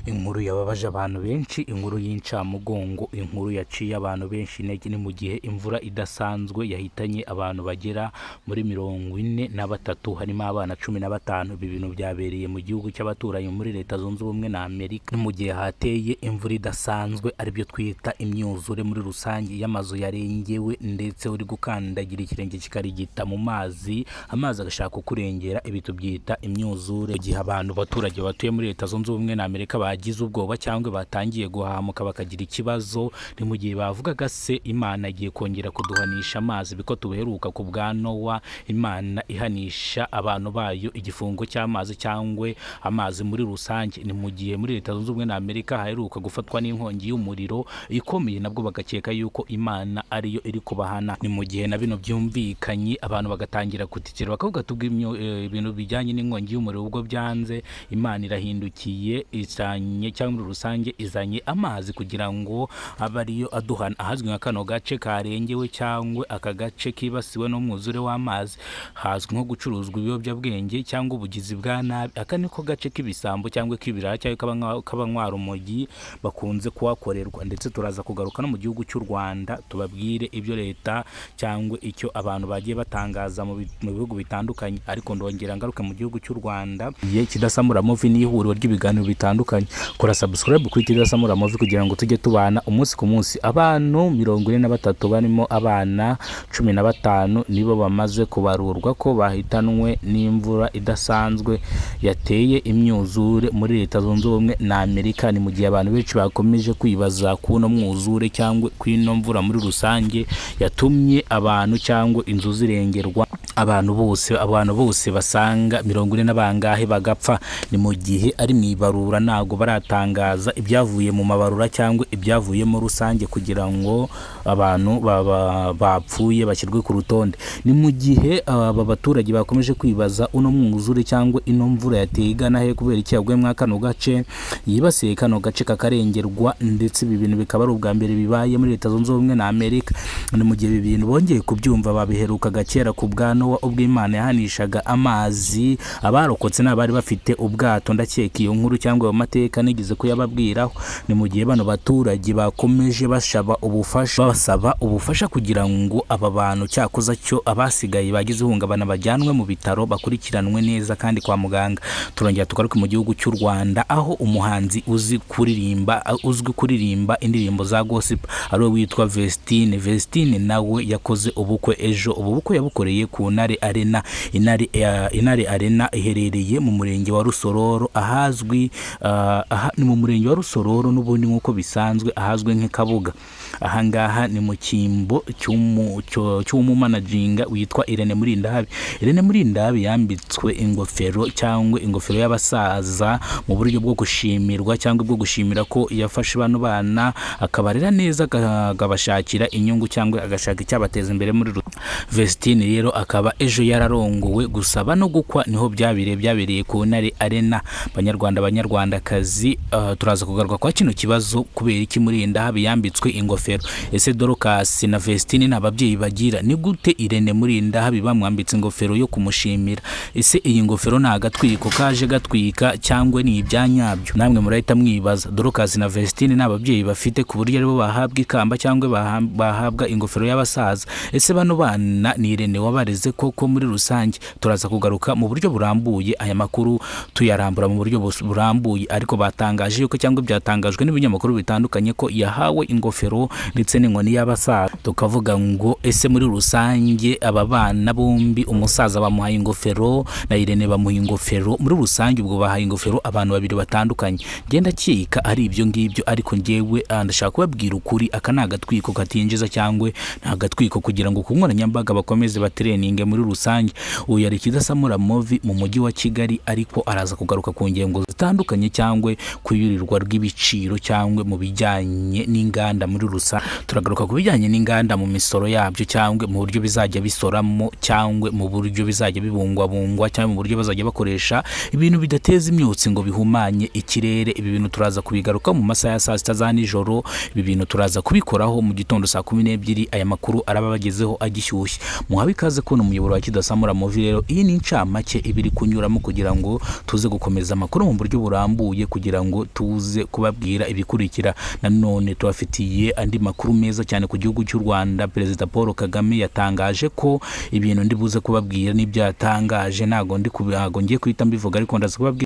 Inkuru yababaje abantu benshi, inkuru y'incamugongo, inkuru yaciye abantu benshi intege. Ni mu gihe imvura idasanzwe yahitanye abantu bagera muri 43, harimo abana 15. Ibi bintu byabereye mu gihugu cy'abaturanyi, muri Leta Zunze Ubumwe na Amerika. Ni mu gihe hateye imvura idasanzwe, aribyo twita imyuzure muri rusange, y'amazu yarengewe, ndetse uri gukandagira ikirenge kikarigita mu mazi, amazi agashaka kukurengera. Ibi tubyita imyuzure. Mu gihe abantu, abaturage batuye muri Leta Zunze Ubumwe na Amerika, bagize ubwoba cyangwa batangiye guhamuka, bakagira ikibazo. Ni mu gihe bavugaga: "Se Imana igiye kongera kuduhanisha amazi biko tuheruka ku bwa Nowa, Imana ihanisha abantu bayo igifungo cy'amazi cyangwa amazi muri rusange?" Ni mu gihe muri Leta Zunze Ubumwe na Amerika haheruka gufatwa n'inkongi y'umuriro ikomeye, nabwo bagakeka yuko Imana ariyo iri kubahana. Ni mu gihe na bino byumvikanye, abantu bagatangira kutitira, bakavuga tubwo ibintu bijyanye n'inkongi y'umuriro ubwo byanze, Imana irahindukiye, izanye cyangwa muri rusange izanye amazi kugira ngo abe ariyo aduhana. Ahazwi nka kano gace karengewe cyangwa aka gace kibasiwe n'umwuzure w'amazi, hazwi nko gucuruzwa ibiyobyabwenge cyangwa ubugizi bwa nabi. Aka niko gace k'ibisambo cyangwa k'ibirara cyangwa k'abanywa urumogi bakunze kuhakorerwa. Ndetse turaza kugaruka no mu gihugu cy'u Rwanda, tubabwire ibyo leta cyangwa icyo abantu bagiye batangaza mu bihugu bitandukanye. Ariko ndongera ngaruke mu gihugu cy'u Rwanda. Ye Kidasamura Movie ni ihuriro ry'ibiganiro bitandukanye. Kora subscribe kuri Kidasamura Movie kugira ngo tujye tubana umunsi ku munsi. Abantu 43 barimo abana 15 nibo bamaze kubarurwa ko bahitanwe n'imvura idasanzwe yateye imyuzure muri Leta Zunze Ubumwe na Amerika. Ni mu gihe abantu benshi bakomeje kwibaza kuno mwuzure cyangwa kw'ino mvura muri rusange yatumye abantu cyangwa inzu zirengerwa, abantu bose basanga 40 na bangahe bagapfa. Ni mu gihe ari mu ibarura, ntabwo baratangaza ibyavuye mu mabarura cyangwa ibyavuyemo rusange kugira ngo abantu bapfuye bashyirwe ku rutonde. Ni mu gihe aba baturage bakomeje kwibaza uno mwuzure cyangwa ino mvura yateye igana he, kubera iki yaguye muri kano gace, yibasiye kano gace kakarengerwa, ndetse ibi bintu bikaba ari ubwa mbere bibaye muri Leta Zunze Ubumwe na Amerika. Ni mu gihe ibi bintu bongeye kubyumva, babiherukaga kera ku bwa Nowa, ubwo Imana yahanishaga amazi, abarokotse ni abari bafite ubwato. Ndakeka iyo nkuru cyangwa ayo mateka nigeze kuyababwiraho. Ni mu gihe bano baturage bakomeje basaba ubufasha, basaba ubufasha kugira ngo aba bantu, cyakoza cyo abasigaye bagize ihungabana, bajyanwe mu bitaro bakurikiranwe neza kandi kwa muganga. Turongera tugaruke mu gihugu cy'u Rwanda, aho umuhanzi uzi kuririmba, uzwi kuririmba indirimbo za gospel, ariwe witwa Vestine. Vestine nawe yakoze ubukwe ejo. Ubu bukwe yabukoreye ku Ntare Arena. Intare Arena iherereye mu murenge wa Rusororo, ahazwi aha ni mu murenge wa Rusororo n'ubundi nk'uko bisanzwe, ahazwi nk'i Kabuga. Ahangaha ni mu cyimbo cy'umumanajinga witwa Irene Murindahabi. Irene Murindahabi yambitswe ingofero cyangwa ingofero y'abasaza mu buryo bwo gushimirwa cyangwa bwo gushimira ko yafashe bano bana akabarera neza, akabashakira inyungu cyangwa agashaka icyabateza imbere muri Vestine rero akaba ejo yararongowe. Gusaba no gukwa niho byabereye ku Ntare Arena. Banyarwanda, banyarwandakazi, turaza kugaruka kwa kino kibazo: kubera iki Murindahabi yambitswe ingofero? Ese Dorcas na Vestine nta babyeyi bagira? Ni gute Irene Murindahabi bamwambitse ingofero yo kumushimira? Ese iyi ngofero ni agatwiko kaje gatwika cyangwa ni ibya nyabyo? Namwe murahita mwibaza: Dorcas na Vestine ni ababyeyi bafite ku buryo aribo bahabwa ikamba cyangwa bahabwa ingofero y'abasaza? Ese bano bana ni Irene wabareze koko? Muri rusange turaza kugaruka mu buryo burambuye, aya makuru tuyarambura mu buryo burambuye. Ariko batangaje yuko, cyangwa byatangajwe n'ibinyamakuru bitandukanye, ko yahawe ingofero ndetse n'inkoni y'abasaza. Tukavuga ngo: ese muri rusange aba bana bombi, umusaza bamuhaye ingofero na Irene bamuha ingofero, muri rusange ubwo bahaye ingofero abantu babiri batandukanye? Ngenda kika ari ibyo ngibyo, ariko ngewe ndashaka kubabwira ukuri: aka ni agatwiko katinjiza cyangwa ni agatwiko kugira ngo ku nkoranyambaga bakomeze batrendinge muri rusange. Uyu yari Kidasamura Movie mu mujyi wa Kigali, ariko araza kugaruka ku ngingo zitandukanye, cyangwa kuyurirwa rw'ibiciro, cyangwa mu bijyanye n'inganda muri rusange. Turagaruka ku bijyanye n'inganda mu misoro yabyo, cyangwa mu buryo bizajya bisoramo, cyangwa mu buryo bizajya bibungwabungwa, cyangwa mu buryo bazajya bakoresha ibintu bidateza imyotsi ngo bihumanye ikirere. Ibi bintu turaza kubigaruka mu masaha ya saa 6 za nijoro. Ibi bintu turaza kubikoraho mu gitondo saa 12. Aya makuru araba abagezeho agishyushye. Muhabe ikaze kuno. muyoboro wa Kidasamura Movie. Rero iyi ni incamake iba iri kunyuramo kugira ngo tuze gukomeza amakuru mu buryo burambuye, kugira ngo tuze kubabwira ibikurikira. Nanone tubafitiye andi makuru meza cyane ku gihugu cy'u Rwanda. Perezida Paul Kagame yatangaje ko ibintu ndi buze kubabwira n'ibyo yatangaje, ntago ngiye guhita mbivuga, ariko ndaza kubabwira.